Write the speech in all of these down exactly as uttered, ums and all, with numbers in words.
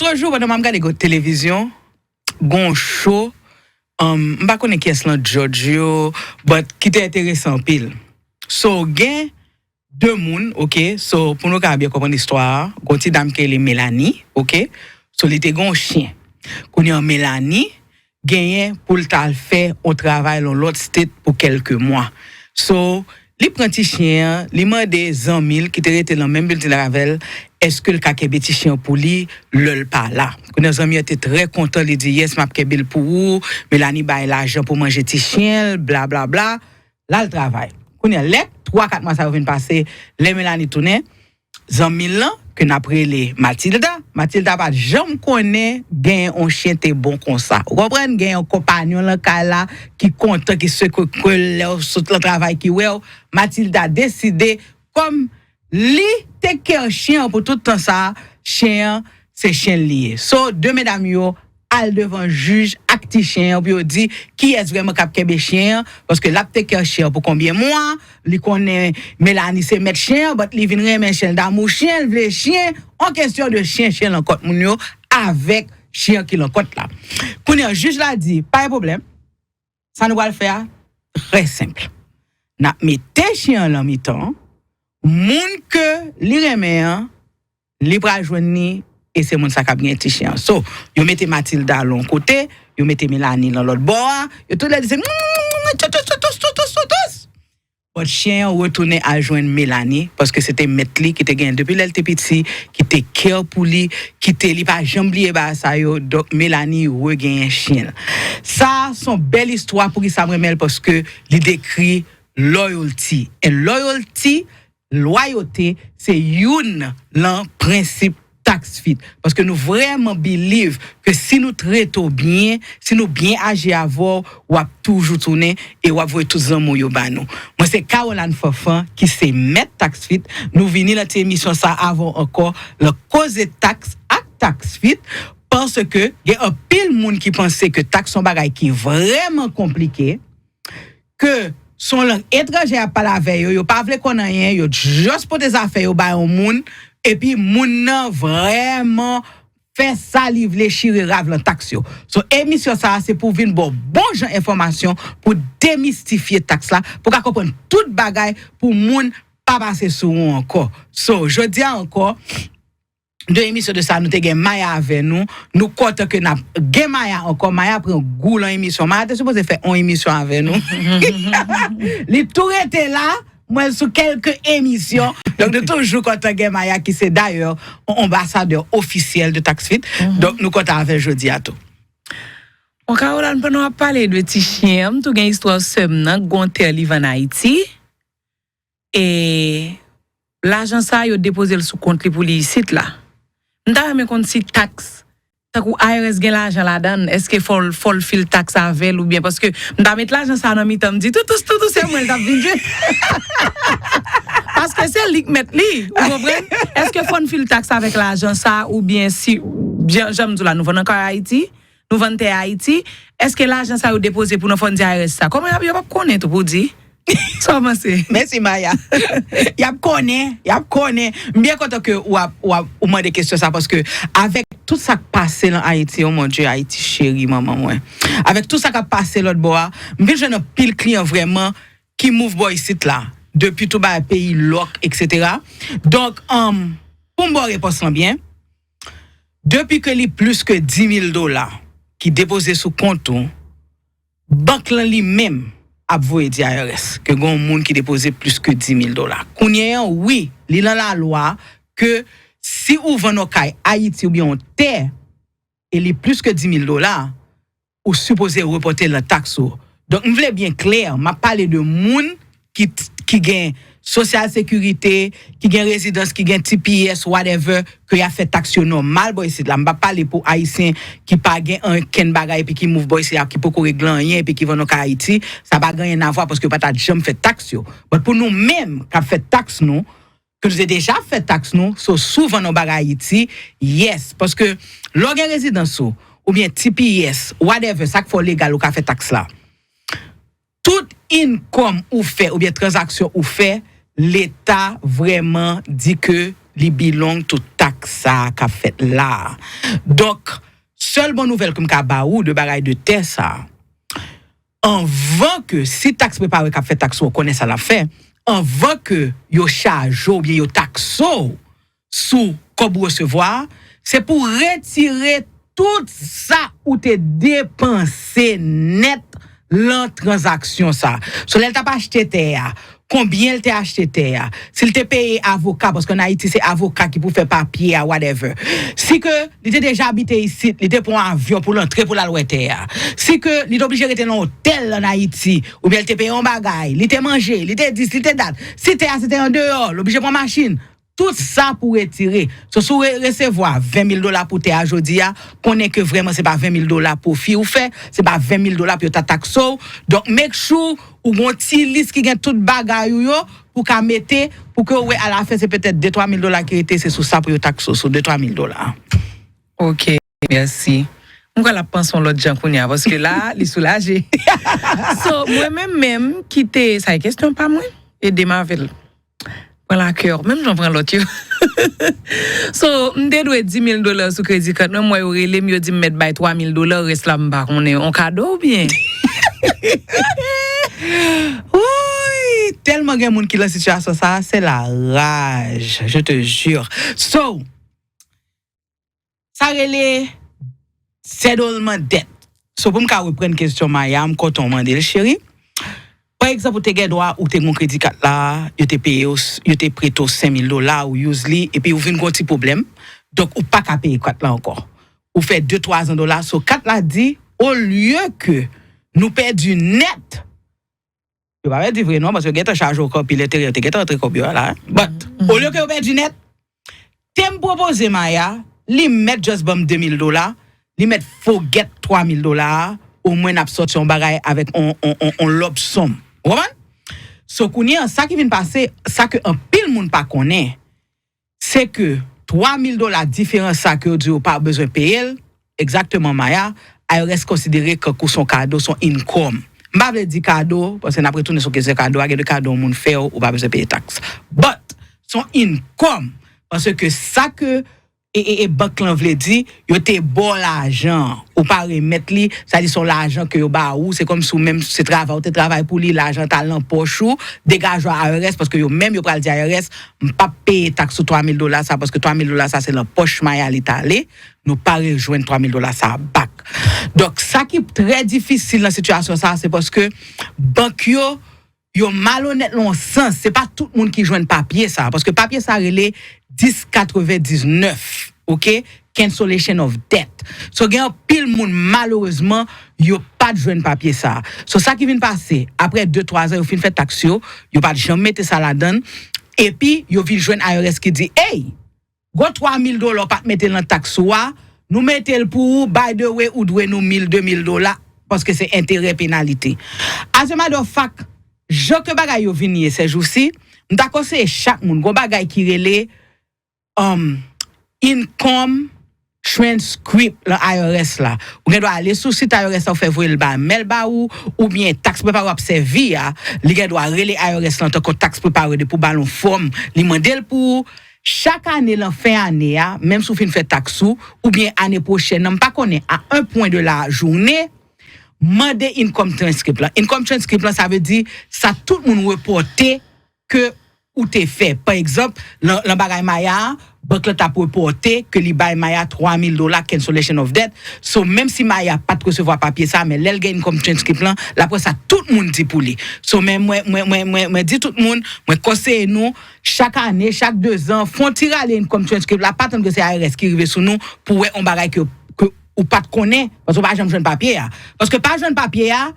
Lòt jou, pandan m ap gade televizyon, gon show, um, m pa konnen kiyès lan judge yo, but ki te enteresan anpil. So, gen de moun, ok, so, pou nou ka byen konprann istwa a, gon ti dam ki rele Melanie, ok, so, li te gon chen. Kounye a, Melanie genyen pou l t al fè yon travay lan lòt state pou kèlke mwa. So, li pran ti chen an, li mande zanmi l ki te rete lan menm building avè l, èske l ka kenbe ti chen an pou li lè l pa la. Kounye a, zanmi an te trè kontan, li di, "Yes, m ap kenbe l pou ou." Melanie bay lajan pou manje ti chen l, bla, bla, bla. L al travay. Kounye a, lè twa, kat mwa sa yo vin pase, lè Melanie tounen, zanmi l lan, ke n ap rele Matilda, Matilda pa t janm konnen gen yon chen te bon konsa. Ou konprann? Gen yon konpanyon lan kay la ki kontan, ki sekwe ke lè w sot lan travay, ki wè w. Matilda deside, kòm li te kè chen an pou tout tan sa a, chen an, se chen li ye. So, de medam yo al devan jij ak ti chen an pou yo di kiyès vrèman k ap kenbe chen an, paske l ap take care chen an pou konbyen mwa, li konnen Melanie se mèt chen an, but li vin renmen chen, l damou chen, l vle chen, on kesyon de chen, chen lan kont moun yo, avèk chen an ki lan kont la. Kounye a, jij la di, pa gen pwoblèm, sa nou pral fè a, trè senp. N ap mete chen an lan mitan, moun ke li renmen an, li pral jwenn li, e se moun sa k ap gen ti chen an. So, yo mete Matilda lan yon kote, yo mete Melanie lan lòt bò a, yo tou lè di se, "Mmm, tchotchotchotchotchotchotchotch." But chen an retounen al jwenn Melanie, paske se te mèt li ki te genyen depi lè l te piti, ki te care pou li, ki te, li pa janm bliye bagay sa yo, donk Melanie regenyen chen l. Sa, se yon bèl istwa, poukisa m renmen l, paske li dekri loyalty. And loyalty, lwayote, se youn lan prensip Tax Fit. Paske nou vrèman believe ke si nou trete w byen, si nou byen aji avè w, w ap toujou tounen e w ap voye tout zanmi w yo ba nou. Mwen se Caroline Fanfan ki se mèt Tax Fit. Nou vini lan ti emisyon sa avan ankò, lan koze taks ak Tax Fit, paske gen anpil moun ki panse ke taks se yon bagay ki vrèman konplike, ke se yon lang etranjè y ap pale avè yo, yo pa vle konn anyen, yo just pote zafè yo bay yon moun, epi moun nan vrèman fè sa li vle, chire rav lan taks yo. So, emisyon sa a, se pou vin ba w bon jan enfòmasyon, pou demistifye taks la, pou w ka konprann tout bagay, pou moun pa pase sou ou ankò. So, jodi a ankò, de emisyon de sa, nou te gen Maya avè nou. Nou kontan ke n ap gen Maya ankò. Maya pran gou lan emisyon. Maya te sipoze fè on emisyon avè nou. Li tou rete la. Mwen sou kèlke emisyon. Donk, nou toujou kontan gen Maya ki se dayè on anbasadè ofisyèl de Tax Fit. Donk, nou kontan avè l jodi a tou. Bon, Caroline, pandan w ap pale de ti chen an, m tou gen istwa sè m nan, gon tè li vann Ayiti. E lajan sa a, yo depoze l sou kont li pou li isit la. M ta renmen konn si taks, tankou I R S gen lajan ladan l, èske fò l, fò l fil taks avè l oubyen, paske m ta met lajan sa a nan mitan, m di, "Toutous, toutous, se mwen l t ap vin jwenn." Paske se li k mèt li, ou konprann? Èske fò n fil taks avèk lajan sa a oubyen si, jan, jan m di w la, nou vann ankò Ayiti? Nou vann tè Ayiti, èske lajan sa yo depoze pou nou fò n di I R S sa? Kòman y ap, yo p ap konnen tou pou di? Sa w panse? Mèsi, Maya. Y ap konnen, y ap konnen. M byen kontan ke w ap, w ap, ou mande kesyon sa, paske avèk tout sa k pase lan Ayiti, oh mon Dieu, Ayiti cheri, manman mwen. Avèk tout sa k ap pase lòt bò a, m vin jwenn anpil kliyan vrèman ki move bò isit la, depi tou bagay peyi lòk, etsetera. Donk, um, pou m ba w repons lan byen, depi ke li plis ke dis mil dola ki depoze sou kont ou, bank lan li menm ap voye di I R S ke gen yon moun ki depoze plis ke dis mil dola. Kounye a, wi, li lan lalwa ke si ou vann yon kay Ayiti oubyen yon tè, e li plis ke dis mil dola, ou sipoze repòte l nan taks ou. Donk, m vle byen klè, m ap pale de moun ki, ki gen Sosyal Sekirite, ki gen rezidans, ki gen T P S, whatever, ke y ap fè taks yo nòmal bò isit la. M p ap pale pou Ayisyen ki pa gen ankenn bagay epi ki move bò isit la, ki poko regle anyen epi ki vann yon kay Ayiti. Sa pa gen anyen a vwa paske yo pa ta janm fè taks yo. But pou nou menm k ap fè taks nou, ke nou te deja fè taks nou, so, si w vann yon bagay Ayiti, yes, paske lè w gen rezidans ou, oubyen T P S, whatever, sa k fè w legal ou ka fè taks la. Tout income ou fè oubyen tranzaksyon ou fè, Leta vrèman di ke li bilong tout taks sa a k ap fèt la a. Donk, sèl bon nouvèl ke m ka ba ou de bagay de tè sa a, anvan ke, si taks prepare k ap fè taks ou konnen sa l ap fè, anvan ke yo chaje w oubyen yo takse w sou kòb ou resevwa a, se pou retire tout sa ou te depanse nèt lan tranzaksyon sa. So, lè l t ap achte tè a, konbyen l te achte tè a, si l te peye avoka, paske ann Ayiti se avoka ki pou fè papye a, whatever. Si ke li te deja abite isit, li te pran yon avyon pou l antre pou l al wè tè a. Si ke li te oblije rete nan otèl ann Ayiti, oubyen l te peye yon bagay, li te manje, li te dis, li te dat. Si tè a se te andeyò, l oblije pran machin. Tout sa pou retire. So, si w re- resevwa ven mil dola pou tè a jodi a, konnen ke vrèman se pa ven mil dola pwofi ou fè, se pa ven mil dola pou yo ta takse w. Donk, make sure ou gon ti lis ki gen tout bagay ou yo pou ka mete, pou ke w wè alafen se petèt de twa mil dola ki rete, se sou sa pou yo takse w, sou de twa mil dola. Ok, mèsi. M kwè l ap panse yon lòt jan kounye a, paske la, li soulaje. So, mwen menm menm, kite, sa e kesyon pa mwen, ede m avè l. Pran lakè, menm jan pran lòt yo. So, m te dwe di mil dola sou kredi kat mwen, m wè yo rele m, yo di m mèt bay twa mil dola, rès la m pa konnen. On kado oubyen? Woy, tèlman gen moun ki lan sitiyasyon sa, se la raj, je te jure. So, sa rele settlement debt. So, pou m ka reprann kesyon Maya, m kontan w mande l, cheri. Pa egzanp, ou te gen dwa, ou te gon kredi kat la, yo te peye w, yo te prete w senk mil dola, ou use li, epi ou vin gon ti pwoblèm. Donk, ou pa ka peye kat la ankò. Ou fè de, twa zan dola, so kat la di, olye ke nou pèdi nèt, yo pa pèdi vre non, paske yo gentan chaje w kòb, pi lenterè, yo te gentan antre kòb yo a la. But, olye ke yo pèdi nèt, te m pwopoze Maya, li mèt just ban m de mil dola, li mèt forget twa mil dola a, omwen n ap sòti yon bagay avèk on, on, on, on lump sum. Ou konprann? So, kounye an, sa ki vin pase, sa ke anpil moun pa konnen, se ke twa mil dola diferans sa ke yo di yo pa bezwen peye l, egzakteman, Maya, I R S konsidere kankou se yon kado, se yon income. M pa vle di kado, paske n ap retounen sou kesyon kado a, gen de kado yon moun fè w, ou pa bezwen peye taks. But, se yon income, paske sa ke e, e, e bank lan vle di, yo te ba w lajan, ou pa remèt li, sa di se yon lajan ke yo ba ou, se kòmsi ou menm se travay, ou te travay pou li, lajan t al nan pòch ou, degaje w a I R S, paske yo menm yo pral di I R S, m p ap peye taks sou twa mil dola sa, paske twa mil dola sa se nan pòch Maya li t ale, nou pa rejwenn twa mil dola sa back. Donk, sa ki trè difisil nan sitiyasyon sa, se paske bank yo, yo malonèt nan yon sans, se pa tout moun ki jwenn papye sa, paske papye sa rele dis katrevendiznèf, ok? Cancellation of debt. So, gen anpil moun, malerezman, yo pa t jwenn papye sa. So, sa ki vin pase, apre de, twa zan, yo fin fè taks yo, yo pa t janm mete sa ladan l, epi yo vin jwenn I R S ki di, ey, gon twa mil dola w pa t mete nan taks ou a, nou mete l pou ou, by the way, ou dwe nou mil, de mil dola, paske se enterè, penalite. As a matter of fact, jan ke bagay yo vin ye sèjousi, m ta konseye chak moun, gon bagay ki rele, um, income transcript lan I R S la. Ou gen dwa ale sou sit I R S la, ou fè voye l ba mèl ba ou, oubyen taks prepare w ap sèvi a, li gen dwa rele I R S lan tankou taks prepare depi w ba l yon fòm, li mande l pou ou. Chak ane, lan fen ane a, menm si w fin fè taks ou, oubyen ane pwochèn nan, m pa konnen, à un point de la journée, mande income transcript lan. Income transcript lan, sa vle di sa tout moun repòte ke ou te fè. Pa egzanp, lan, lan bagay Maya a, bank lan t ap repòte ke li bay Maya twa mil dola cancellation of debt. So, menm si Maya pa t resevwa papye sa, men lè l gen income transcript lan, l ap wè sa tout moun di pou li. So, men mwen, mwen, mwen, mwen, mwen di tout moun, mwen konseye nou, chak ane, chak de zan, fè yon ti rale income transcript la, pa tann ke se I R S ki rive sou nou pou wè yon bagay ke, ke ou pa t konnen, paske ou pa janm jwenn papye a. Paske pa jwenn papye a,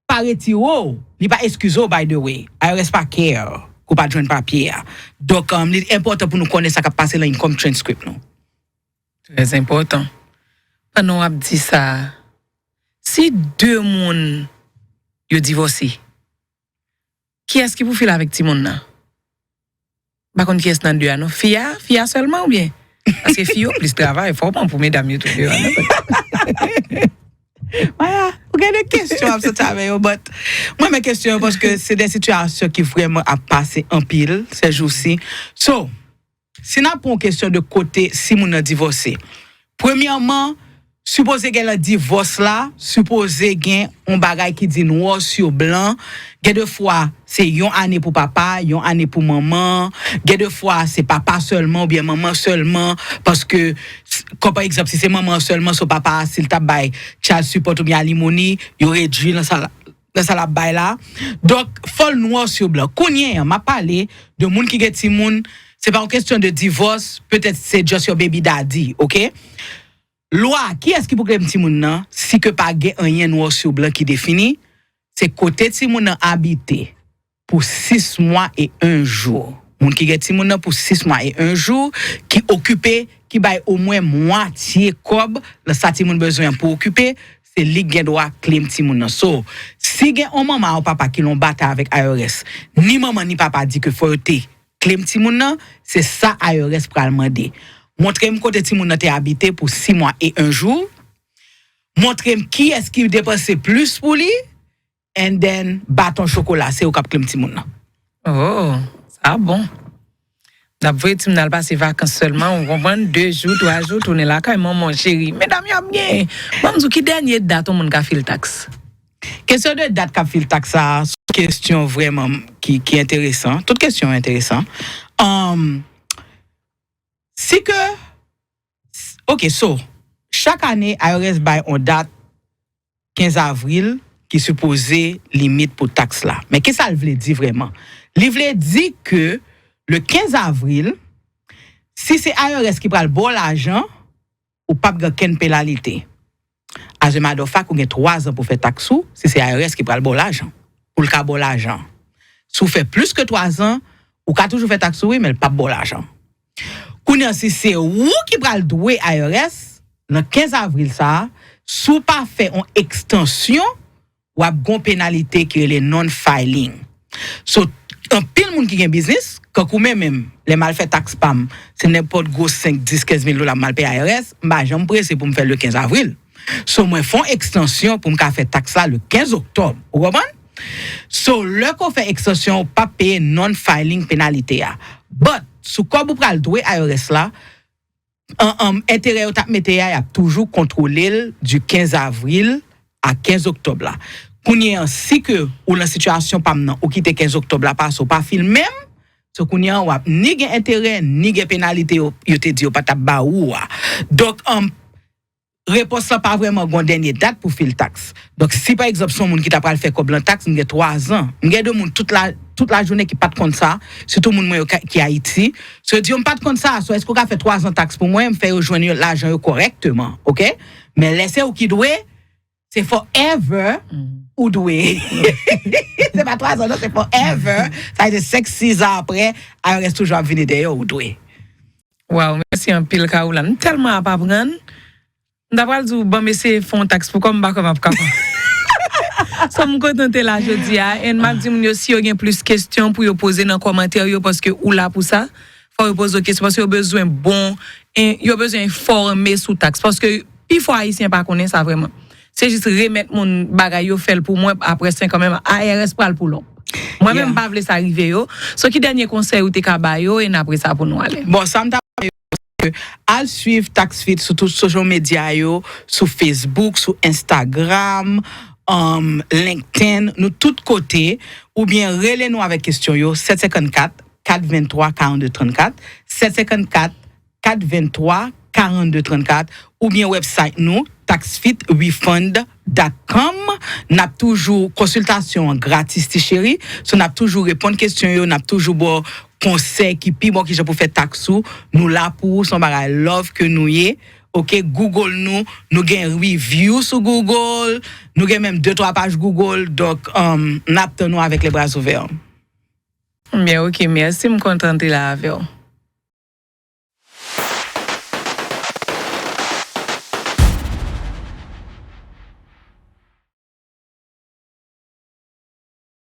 pa retire w, li pa eskize w, by the way. I R S pa care ke w pa t jwenn papye a. Donk, um, li enpòtan pou nou konnen sa k ap pase lan income transcript nou. Trè enpòtan. Pandan w ap di sa, si de moun yo divòse, kiyès ki pou file avèk timoun nan? M pa konn kiyès nan de a non. Fi a, fi a sèlman oubyen? Paske fi yo plis travay, fò w pran pou medam yo tou de a non. Maya, ou gen de kesyon ap soti avè yo, but mwen renmen kesyon yo paske se de sitiyasyon ki vrèman ap pase anpil sèjousi. So, Si n ap pran yon kesyon de kote si moun nan divòse, premyèman, sipoze gen nan divòs la, sipoze gen yon bagay ki di noir sur blanc. Gen de fwa, se yon ane pou papa, yon ane pou manman. Gen de fwa, se papa sèlman oubyen manman sèlman. Paske, s- kon pa egzanp, si se manman an sèlman, so papa a, si l t ap bay child support oubyen alimoni, yo redui nan sa la, nan sa l ap bay la. Donk, fò l noir sur blanc. Kounye a, m ap pale de moun ki gen timoun, se pa yon kesyon de divòs, petèt se just your baby daddy, oke? Lwa, kiyès ki pou klem timoun nan, si ke pa gen anyen noir sur blanc ki defini, se kote timoun nan abite pou sis mwa e en jou. Moun ki gen timoun nan pou sis mwa e en jou, ki okipe, ki bay omwen mwatye kòb nan sa timoun bezwen an pou okipe, se li k gen dwa klem timoun nan. So, si gen yon manman ou papa ki nan batay avèk I R S, ni manman ni papa di ke fò yo te klem timoun nan, se sa I R S pral mande. Montre m kote timoun nan te abite pou sis mwa e en jou. Montre m kiyès ki depanse plis pou li. And then, baton chokola, se ou k ap klem timoun nan. Oh, sa bon. N ap voye timoun al pase vakans sèlman, ou konprann? De jou, twa jou, tounen lakay manman cheri. Medam yo ap gen. Ban m di w ki dènye dat yon moun ka fil taks? Kesyon de dat k ap fil taks sa, se yon kesyon vrèman ki, ki enteresan. Tout kesyon enteresan. Um, si ke, ok, so, chak ane, I R S bay yon dat kenz avril ki sipoze limit pou taks la. Men kisa l vle di vrèman? Li vle di ke le kenz avril, si se I R S ki pral ba w lajan, ou p ap gen kenn penalite. As a matter of fact, ou gen twa zan pou fè taks ou, si se I R S ki pral ba w lajan. Pou l ka ba w lajan. Si w fè plis ke twa zan, ou ka toujou fè taks ou, wi, men l p ap ba w lajan. Kounye a, si se ou ki pral dwe I R S, nan kenz avril sa a, si w pa fè yon ekstansyon, w ap gen yon penalite ki rele non-filing. So, anpil moun ki gen biznis, kankou mwen menm, lè m al fè taks pa m, se nenpòt gwo senk, dis, kenz mil dola m al peye I R S, m pa janm prese pou m fè l le kenz avril. So, mwen fè yon ekstansyon pou m ka fè taks la le kenz oktòb. Ou konprann? So, lè ke w fè ekstansyon, ou p ap peye non-filing penalite a. But, sou kòb ou pral dwe I R S la, an, an, enterè yo t ap mete a, y ap toujou kontwole l di kenz avril a kenz oktòb la. Kounye a, si ke ou nan sitiyasyon pa m nan, ou kite kenz oktòb la pase, ou pa fil menm, so kounye a, w ap ni gen enterè, ni gen penalite yo, yo te di yo pa t ap ba ou a. Donk, um, repons lan pa vrèman gen yon dènye dat pou fil taks. Donk, si pa egzanp, se yon moun ki ta pral fè kòb lan taks, m gen twa zan. M gen de moun tout la, tout lajounen ki pa t konn sa, sitou moun mwen yo ka- ki Ayiti. So, yo di yo, "M pa t konn sa, so èske w ka fè twa zan taks pou mwen?" M fè yo jwenn yo lajan yo kòrèkteman, oke? Men lè se ou ki dwe, se forever ou dwe. Se pa twa zan, non, se forever. Sa vle di senk, sis zan apre, I R S toujou ap vini dèyè w, ou dwe. Waw, mèsi anpil, Caroline. M tèlman ap aprann. M ta pral di w, ban m eseye fè yon taks pou kò m, m pa kwè m ap kapab. So, m kontan te la jodi a, and m ap di moun yo, si yo gen plis kesyon pou yo poze nan kòmantè yo, paske ou la pou sa, fò yo poze w kesyon, paske yo bezwen bon, en- yo bezwen enfòme sou taks, paske pifò Ayisyen pa konnen sa vrèman. Se jis remèt moun bagay yo, fè l pou mwen, apre senk an menm, I R S pral pou lòp. Mwen menm, m pa vle sa rive yo. So, ki dènye konsèy ou te ka ba yo, and apre sa pou nou ale? Bon, sa m ta al swiv Tax Fit sou tout social media yo, sou Facebook, sou Instagram, um, LinkedIn, nou tout kote, oubyen rele nou avèk kesyon yo, sèt senkannkat, kat venntwa, karannde trannkat, sèt senkannkat, kat venntwa, karannde trannkat, oubyen website nou, tax fit refund dot com. N ap toujou, konsiltasyon an gratis, ti cheri. So, n ap toujou reponn kesyon yo, n ap toujou ba w konsèy ki pi bon, kijan pou fè taks ou. Nou la pou ou, se yon bagay love ke nou ye. Oke, Google nou, nou gen review sou Google, nou gen menm de twa paj Google, donk, um, n ap tann ou avèk les bras ouverts. Byen, oke, mèsi, m kontan te la avè w.